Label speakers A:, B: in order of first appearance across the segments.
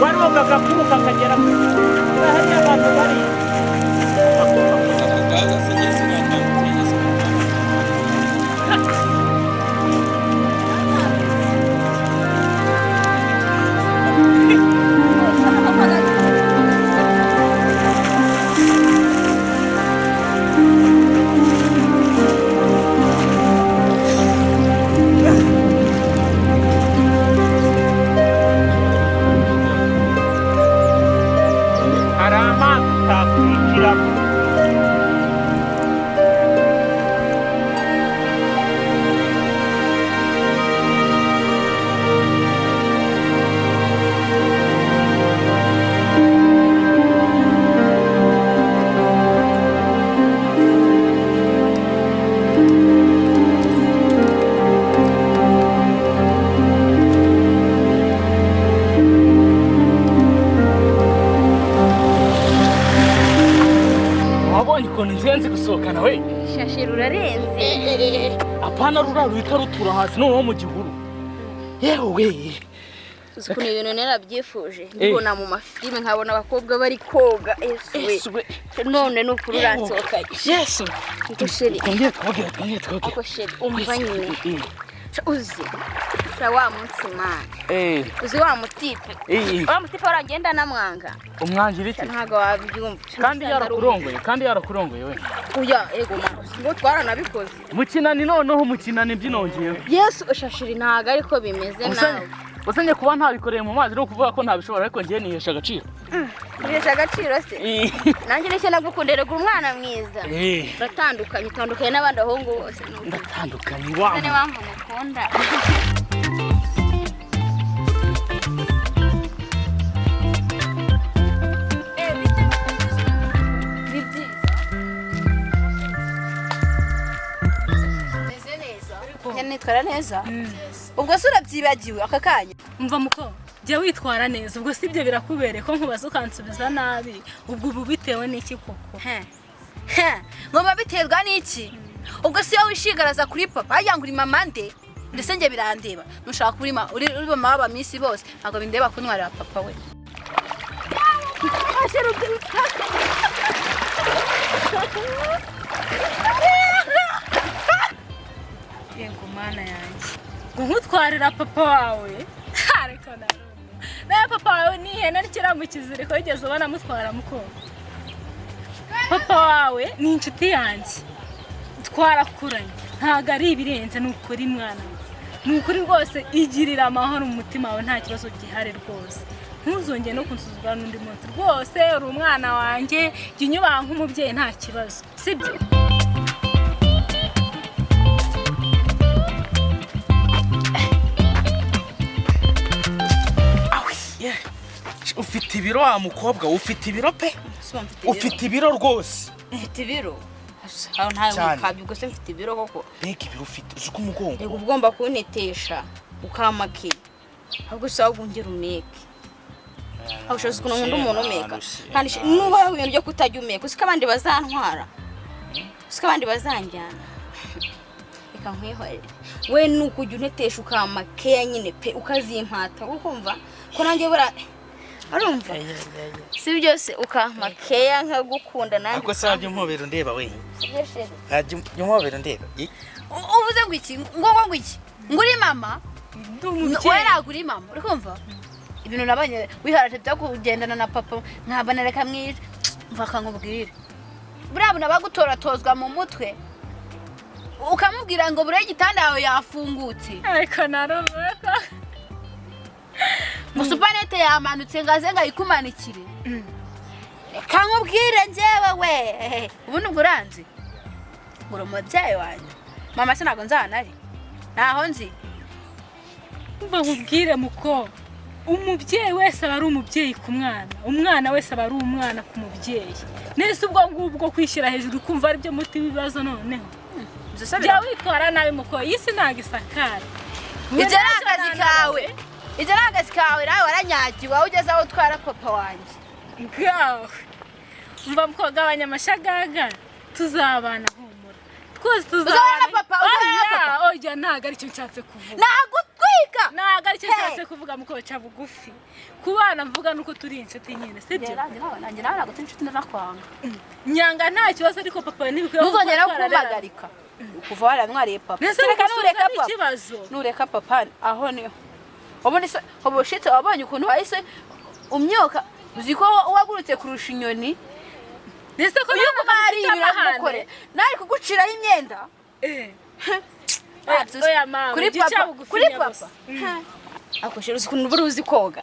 A: Warogaga kuka kagera hariya abantu bari. Hari amazi utakwinjiramo.
B: Wabonye ukuntu ngenzi gusohokana we?
C: Shashira urarenze.
B: Apana rura ruhita rutura hasi noneho mu gihuru. Yewe.
C: Uzi ukuntu ibintu narabyifuje mbibona mu mafilime nkabona abakobwa bari koga Yesu we. None ni ukuri uransohokanye.
B: Yesu.
C: Niko sheri.
B: Twongere twogere twongere twogere.
C: Ako sheri umva nyine. Uzi sha wa munsi mana. Uzi wa mutipe. Wa mutipe waragenda namwanga.
B: Umwangira iki?
C: Ntago wabyumva.
B: Kandi yarakurongoye, kandi yarakurongoye we.
C: Oya ego mana. Ngo twaranabikoze.
B: Mukinani noneho mukinani byinongeyeho.
C: Yesu ushashiri ntago ariko bimeze nawe.
B: Usanye kuba ntabikoreye mu mazi no kuvuga ko ntabishobora ariko ngiye nihesha agaciro.
C: Nihesha agaciro se? Nanjye nicyo nagukundira umwana mwiza. Uratandukanye, utandukanye n'abandi bahungu bose.
B: Ndatandukanye wa.
C: None mpamvu ngukunda.
D: Nitwara neza. Ubwo se urabyibagiwe aka kanya?
E: Umva muko, jya witwara neza. Ubwo sibyo birakubereye ko nkubaza ukansubiza nabi. Ubwo ubu bitewe n'iki koko?
D: Ngomba biterwa n'iki? Ubwo si yo wishigaraza kuri papa ajya ngo uri mama nde? Ndetse nge birandeba. Nushaka uri uri mama w'aba minsi bose ntabwo bindeba kuntwarira papa we.
E: Yego mana yanjye. Ngo nkutwarira papa wawe. Ariko narumva. Nawe papa wawe ni ihene rikira mu kiziriko wigeze ubona mutwara muko. Papa wawe ni inshuti yanjye. Twarakuranye. Ntago ari ibirenze ni ukuri mwana. Ni ukuri rwose igirira amahoro mu mutima wawe nta kibazo gihari rwose. Ntuzongere no kunsuzugura n'undi munsi rwose uri umwana wanjye jya unyubaha nk'umubyeyi nta kibazo. Sibyo?
B: Ufite ibiro wa mukobwa, ufite ibiro pe? Ufite ibiro rwose.
C: Mfite ibiro. Aho ntayo mukabye ubwo se mfite ibiro koko.
B: Mbega ibiro ufite, uzi ko umugongo.
C: Yego ugomba kuntetesha ukamake. Ahubwo sawa ungera umeke. Aho ushoze ukuntu nkunda umuntu umeka. Kandi nuba ibintu byo kutajya umeka, usiko abandi bazantwara. Usiko abandi bazanjyana. Reka nkwihorere. We nukujya untetesha ukamake nyine pe ukazimpata ukumva ko nanjye bura arumva. Si byose ukampa keya nkagukunda nanjye.
B: Ariko se wajya umpobera ndeba we. Wajya umpobera ndeba.
D: Uvuze ngo iki? Ngo ngo iki? Ngo uri mama? We ntabwo uri mama, uri kumva? Ibintu nabanye wiharaje byo kugendana na papa nkabana reka mwica. Mva kankubwire. Buriya buntu abagutoratozwa mu mutwe. Ukamubwira ngo buriya igitanda yawe yafungutse.
E: Ariko narumva ko
D: ngo supanete yamanutse ngaze ngayikumanikire. Reka nkubwire njyewe we. Ubu nubwo uranzi. Ngo uri umubyeyi wanjye. Mama se ntabwo nzana ari. Ntaho nzi.
E: Umva nkubwire muko. Umubyeyi wese aba ari umubyeyi ku mwana. Umwana wese aba ari umwana ku mubyeyi. Nese ubwo ngubwo kwishyira hejuru kumva ari byo muti w'ibibazo noneho. Jya witwara nabi muko, iyi si ntabwo isakara.
D: Ibyo ni akazi kawe. Ibyo ni akazi kawe nawe waranyagiwe aho ugeze aho utwara papa wanjye.
E: Ngawe. Umva muko gabanya amashagaga tuzabana humura. Twese tuzabana.
D: Uzabana papa, uzabana papa.
E: Oya ntabwo aricyo nshatse kuvuga.
D: Nagutwika. Ndatwika.
E: Ntabwo aricyo nshatse kuvuga muko, ca bugufi. Ku bana mvuga nuko turi inshuti nyine, sibyo?
D: Nanjye nawe ntabwo turi inshuti, ndanakwanga.
E: Nyanga nta kibazo, ariko papa ntibikwiye.
D: Ntuzongere no kumpagarika kuva waramwariye papa.
E: Mbese
D: Reka
E: nureka
D: nureka papa.
E: Ikibazo.
D: Nureka papa aho niho ubundi se ubushitse wabonye ukuntu wahise umyoka, uzi ko wagurutse kurusha inyoni.
E: Mbese ko
D: Uyu
E: nta
D: kuba hari
E: mfite
D: ibintu
E: amahane?
D: mukore nari kuguciraho imyenda.
E: Oya mama,
D: Kuri
E: ujye uca
D: papa,
E: bugufi
D: kuri
E: nyabusa.
D: papa.
C: Ako chéri, uzi ukuntu buri uzi koga,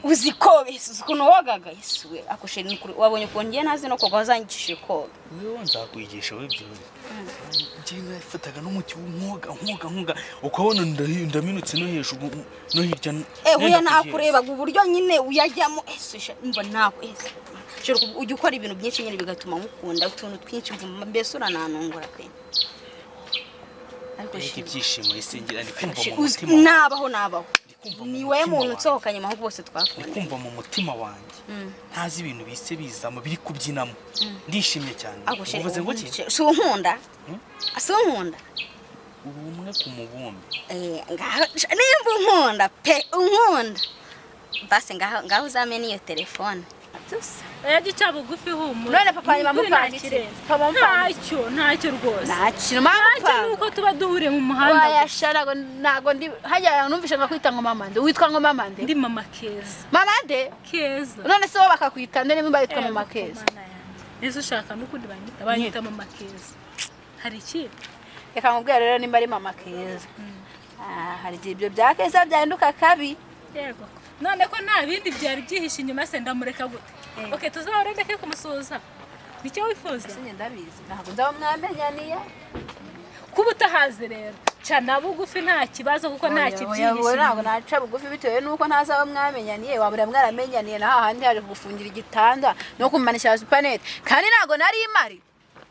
C: uzi koga? Yesu, uzi ukuntu wogaga? Yesu we! Ako chéri, ni ukuri wabonye ukuntu ngiye ntazi no koga, wazanyigishije koga.
F: Wewe nzakwigisha we byose. Njye nafataga n'umuti nkoga nkoga nkoga, ukabona ndaminutse no hejuru no hirya.
C: Eh, huya.
F: Nenda kugeza.
C: Nakurebaga uburyo nyine uyajyamo. Ese umva, nako ese chéri, ujya ukora ibintu byinshi nyine bigatuma nkukunda, utuntu twinshi, mva mbese urananungura pe. Ariko
F: Mbega
C: chéri,
F: ibyishimo isingira, ndi kumva
C: chéri,
F: mu mutima wanjye.
C: Nabaho nabaho.
F: Ndi kumva mu
C: Ni wowe
F: mutima
C: muntu
F: wanjye.
C: nsohokanye amahubwo bose
F: Ndi
C: twakundanye.
F: kumva mu mutima wanjye ntazi ibintu bise bizamo biri kubyinamo, ndishimye cyane.
C: Ako chéri,
F: Uvuze ngo iki?
C: si unkunda? Si unkunda?
F: Ubumwe ku mubumbe.
C: Eh, ngaho nimba unkunda pe, unkunda basi, ngaho ngaho uzame n'iyo telefone.
E: Oya, jya uca bugufi, humura.
D: None papa nyuma
E: Ni ukuri
D: mupanga iki?
E: nta kirenze.
D: Papa mupanga iki?
E: Ntacyo, ntacyo rwose.
D: Nta kintu mama
E: Ntacyo,
D: mupanga.
E: nuko tuba duhuriye mu muhanda.
D: Oya sha, ntago ndi hajya numvishe ngo kwita ngo mama nde, witwa ngo mama nde?
E: Ndi mama Keza.
D: Mama nde?
E: Keza.
D: None se bo bakakwita nde nimba yitwa mama
E: Ego,
D: Keza?
E: Mana yanjye. Ese ushaka n'ukundi banyita? Banyita mama Keza, hari ikindi?
D: Reka nkubwire rero, nimba ari mama Keza, hari igihe ibyo bya Keza byahinduka kabi.
E: Yego, none ko nta bindi byari byihishe inyuma se, ndamureka gute? Okay, tuzahore ndeke kumusuhuza, nicyo wifuza?
D: Ese ndabizi, ntabwo nzaba mwamenyaniye.
E: Kuba utahazi rero, cana bugufi, nta kibazo kuko nta
D: Oya,
E: kibyihishe
D: oya, ntabwo
E: inyuma.
D: naca bugufi bitewe n'uko ntazaba mwamenyaniye. Wabura mwaramenyaniye na hahandi haje kugufungira igitanda no kumanisha supanete, kandi ntabwo nari imari.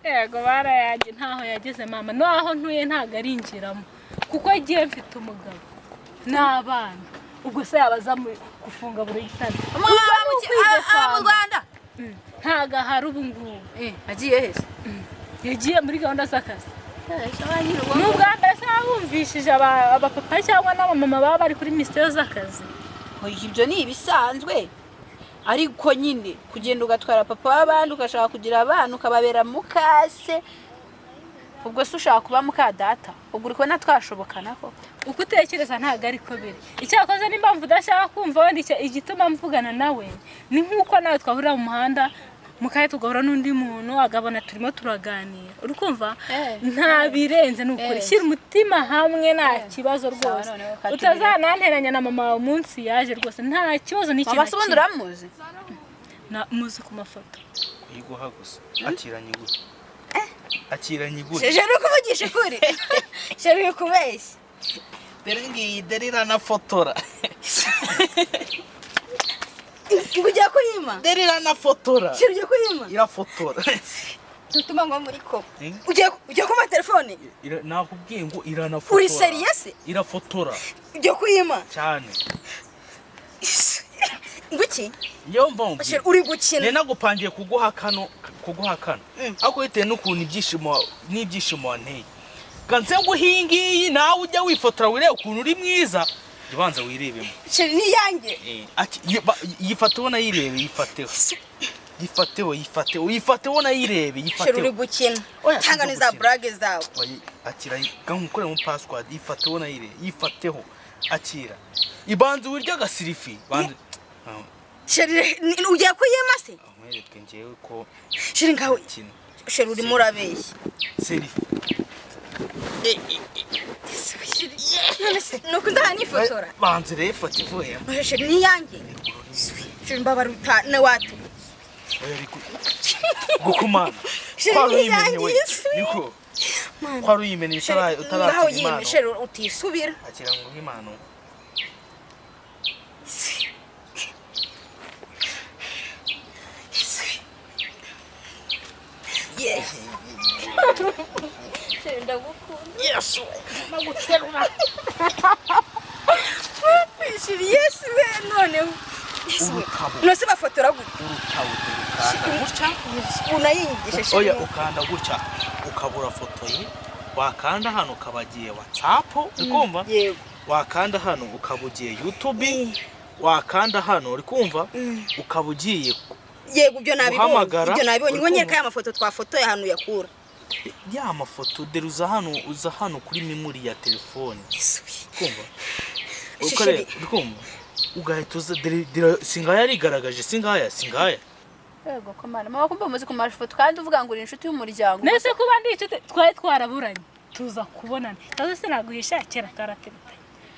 E: Yego barayanjye, ntaho yageze mama, naho ntuye ntabwo arinjiramo kuko agiye mfite umugabo n'abana. Ubwo se yabaza gufunga buri gitanda?
D: Umugabo aba mu Rwanda?
E: Ntabwo ahari ubu ngubu.
D: Agiye hese?
E: Yagiye muri gahunda z'akazi. Ni ubwa mbere se wumvishije abapapa cyangwa n'abamama baba bari kuri misiyo z'akazi?
D: Oya, ibyo ni ibisanzwe, ariko nyine kugenda ugatwara papa w'abandi, ugashaka kugira abana ukababera mukase, ubwo se ushaka kuba muka data? Ubwo uri kubona twashobokana koko?
E: Uko utekereza ntabwo ariko biri. Icyakoze n'impamvu udashaka kumva wenda igituma mvugana nawe ni nk'uko nawe twahurira mu muhanda mukanya tugahura n'undi muntu agabona turimo turaganira, uri kumva? Nta birenze, ni ukuri. Shyira umutima hamwe, nta kibazo rwose.
D: Noneho katubire.
E: Utazananteranya na mama wawe umunsi yaje, rwose nta kibazo n'ikintu.
D: Mama se ubundi uramuzi?
E: Muzi ku mafoto.
F: Kuyiguha gusa, akiranye gute, akiranye gute?
C: Chéri, uri kuvugisha ukuri? Chéri, uri kubeshya?
F: Dore ngiyi, dore iranafotora.
C: Ngo ugiye kuyima?
F: Dore iranafotora.
C: Chéri, ugiye kuyima?
F: Irafotora.
C: Ntutuma ngo muri ko
F: Eh?
C: ugiye kumpa telefone?
F: Nakubwiye ngo iranafotora.
C: Uri sérieux se?
F: Irafotora.
C: Ugiye kuyima?
F: Cyane.
C: Ngo iki?
F: Niyo mpamvu
C: Chéri, uri gukina?
F: nari nagupangiye kuguha kano, ariko bitewe n'ukuntu ibyishimo n'ibyishimo wanteye, ganze nguhe iyi ngiyi, nawe ujya wifotora wirebe ukuntu uri mwiza. Jya ubanza wirebemo.
C: Chéri, ni iyanjye?
F: Yifate ubona yirebe, yifateho, yifateho, yifateho, yifateho ubona yirebe.
C: Chéri, uri
F: Yifateho.
C: gukina?
F: Oya,
C: Cyangwa
F: sibyo
C: ni za
F: gukina.
C: burage zawe?
F: Oya, akira gankukoremo password. Yifate ubona yirebe, yifateho, akira, ibanza wirya agasirifi, banza.
C: Chéri, ugiye kuyima se?
F: Nkwereke njyewe ko
C: Chéri, ngaho.
F: kino.
C: Chéri, urimo urabeshya.
F: Selfie.
C: None se ni uko nzahanifotora?
F: Banza rero ifoto ivuyemo.
C: Oya, chéri, ni iyanjye. Chéri, mbabara utane watu.
F: Oya, ariko gukumana
C: Chéri,
F: kwari
C: ni
F: uyimenye we.
C: iyanjye.
F: Niko kwari uyimenye
C: Ngaho
F: utaratira
C: yime
F: impano.
C: Chéri, utisubira.
F: Akira ngo impano.
C: Yes. Chéri, ndagukunda.
F: Yesu.
C: Chéri, yes we, noneho. Yes we.
F: Urutabo.
C: None se bafotora gute?
F: Urutabo ukanda gutya.
C: Unayinyigishe, chéri.
F: Oya, ukanda gutya ukabura foto ye, wakanda hano ukabagiye WhatsApp, ukumva.
C: Yego.
F: Wakanda hano ukaba ugiye YouTube, wakanda hano uri kumva ukaba ugiye
C: Yego, ibyo nabibonye.
F: Guhamagara,
C: Ibyo nabibonye.
F: uri
C: Ngo nyereka
F: kumva?
C: ya mafoto twafotoye ahantu yakura.
F: Ya mafoto dore uza hano, uza hano kuri memory ya telefone.
C: Yesu we.
F: Kumva?
C: Shishiri.
F: Ukare, uri kumva? Ugahita uza, dore dore singaya arigaragaje, singaya singaya.
D: Yego ko mana, mama, kumva muzi ku mafoto kandi uvuga ngo uri inshuti y'umuryango.
E: Nese kuba ndi inshuti, twari twaraburanye tuza kubonana, cyangwa se naguhisha kera karatereta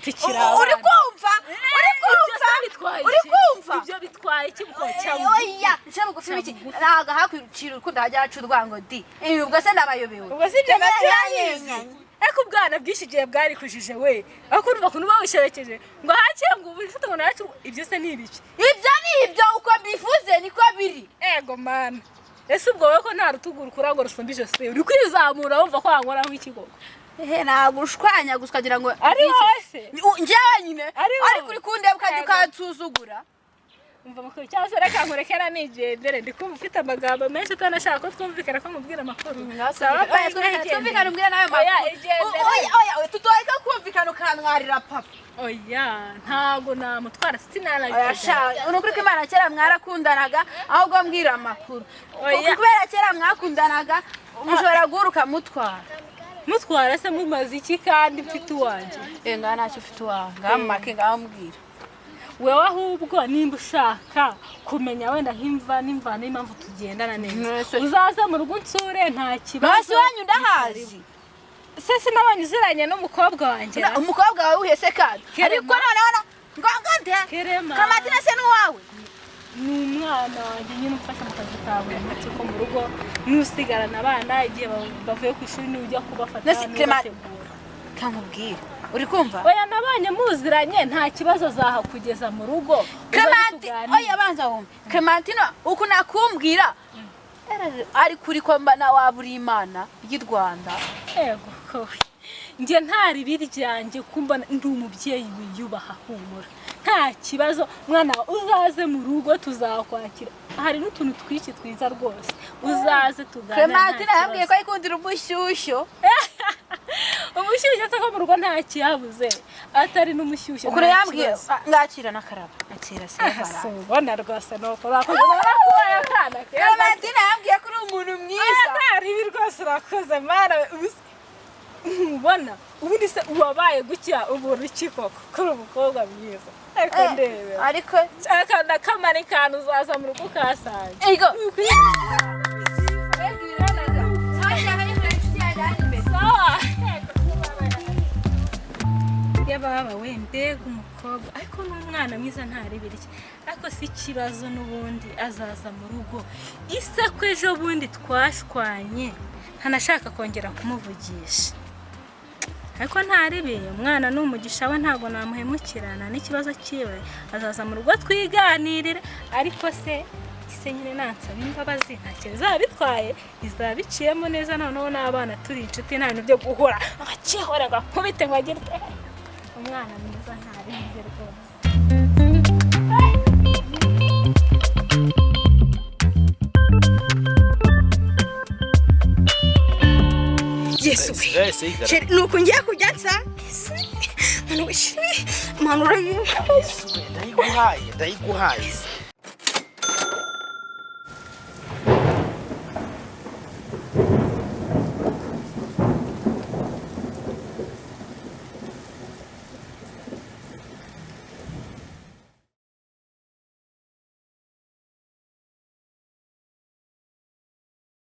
E: tukiri abana.
D: Uri kumva? Uri
E: Ibyo
D: kumva?
E: se bitwaye
D: Uri
E: iki?
D: kumva?
E: Ibyo bitwaye iki kuko cyangwa
D: Oya, nshya bugufi biki? Ntabwo hakwicira urukundo hajya haca urwango di. Eh, ubwo se ndabayobewe?
E: Ubwo si ibyo nabyo yabizi, ariko ubwana bwinshi igihe bwari kujije we, ariko urumva ukuntu bawusherekeje ngo haciye ngo ubu inshuti ngo nacu, ibyo se ni ibiki?
D: Ibyo ni ibyo, uko mbivuze niko biri.
E: Ego mana, ese ubwo wowe ko nta rutugu rukura ngo rusumbe ijosi, uri kwizamura wumva ko wankoraho ikigogo?
D: Ehe, nagushwanya gusa ukagira ngo
E: Ari wowe se?
D: Njyewe nyine.
E: Ari wowe?
D: Ariko uri kundeba ukajya
E: Yego.
D: ukansuzugura.
E: Umva amakuru, cyangwa se reka nkurekera nigendere, ndi kumva ufite amagambo menshi utanashaka ko twumvikana ko mubwira amakuru. Sawa,
D: Oya, twumvikane umbwire nawe
E: Oya,
D: makuru.
E: igendere.
D: Oya, oya, oya, tutoreka kumvikana ukantwarira papa.
E: Oya, ntago namutwara.
D: Oya
E: Sinanabitekereza.
D: sha, ni ukuri ko Imana kera mwarakundanaga, ahubwo mbwira amakuru.
E: Oya.
D: Kubera kera mwakundanaga, mushobora guhura ukamutwara.
E: Mutwara se mumaze iki kandi mfite uwanjye?
D: Eh, ngaha ntacyo ufite uwawe, ngaha mumake, ngaha mbwira.
E: Wewe ahubwo nimba ushaka kumenya wenda nk'imva n'imvano y'impamvu tugendana neza,
D: Nese-
E: uzaze mu rugo unsure, nta kibazo.
D: Basi iwanyu ndahazi.
E: Se sinabonye uziranye n'umukobwa wanjye?
D: Umukobwa wawe uhese kandi?
E: Kerema.
D: Ariko noneho ngo ngo nde?
E: Kerema.
D: Clementine se n'uwawe?
E: Ni umwana wanjye nyine umfasha mu kazi ka buri munsi ko mu rugo, n'usigarana abana igihe bavuye ku ishuri, niwe ujya kubafata,
D: Nese
E: niwe
D: Clement-
E: ubategura.
D: Kankubwira, uri kumva?
E: Oya, nabonye muziranye, nta kibazo, azahakugeza mu rugo uzaze
D: Clementine,
E: tuganire.
D: oya, banza wumve. Clementine uku nakumbwira ari kuri ko mbana waba uri Imana y'u Rwanda.
E: Ego kowe, njye nta ribi ryanjye kumbona, ndi umubyeyi wiyubaha, humura nta kibazo. Mwana wawe uzaze mu rugo tuzakwakira, hari n'utuntu twinshi twiza rwose, uzaze tuganire, nta
D: Clementine yambwiye ko
E: kibazo.
D: yikundira umushyushyo.
E: Umushyushyu se ko mu rugo nta kiyabuze, atari n'umushyushyu
D: Ukuntu
E: nta
D: yambwiye
E: kibazo.
D: ngakira n'akaraba akira
E: Ah,
D: sevara.
E: si ubona rwose nuko urakoze, urakubaye akana keza.
D: Clementine yambwiye ko uri umuntu mwiza.
E: Nta ribi rwose, urakoze mwana we. Ntubona ubundi se uwabaye gutya ubura iki koko kuri umukobwa mwiza, ariko ndebe
D: Ariko
E: akanda kamara kantu uzaza mu rugo ukahasanga.
D: ego.
E: Sawa yababa we, mbega umukobwa, ariko n'umwana mwiza ntarebera iki, ariko si ikibazo n'ubundi azaza mu rugo. Ise ko ejo bundi twashwanye ntanashaka kongera kumuvugisha, ariko ntarebeye umwana ni umugisha we, ntabwo namuhemukirana n'ikibazo cyiwe, azaza mu rugo twiganirire. Ariko se se nyine nansaba imbabazi ntacyo bizaba bitwaye, bizaba biciyemo neza, noneho n'abana turi inshuti, nta bintu byo guhura agakihora gakubite ngo agire umwana mwiza ntarebye rwose.
C: Yesu we.
F: Singaya se yigaragaje.
C: Sheri, nuko ngiye kujya nsa. Yesu we. Manu we, sheri. Manu urayimpaye.
F: Ndayiguhaye, ndayiguhaye.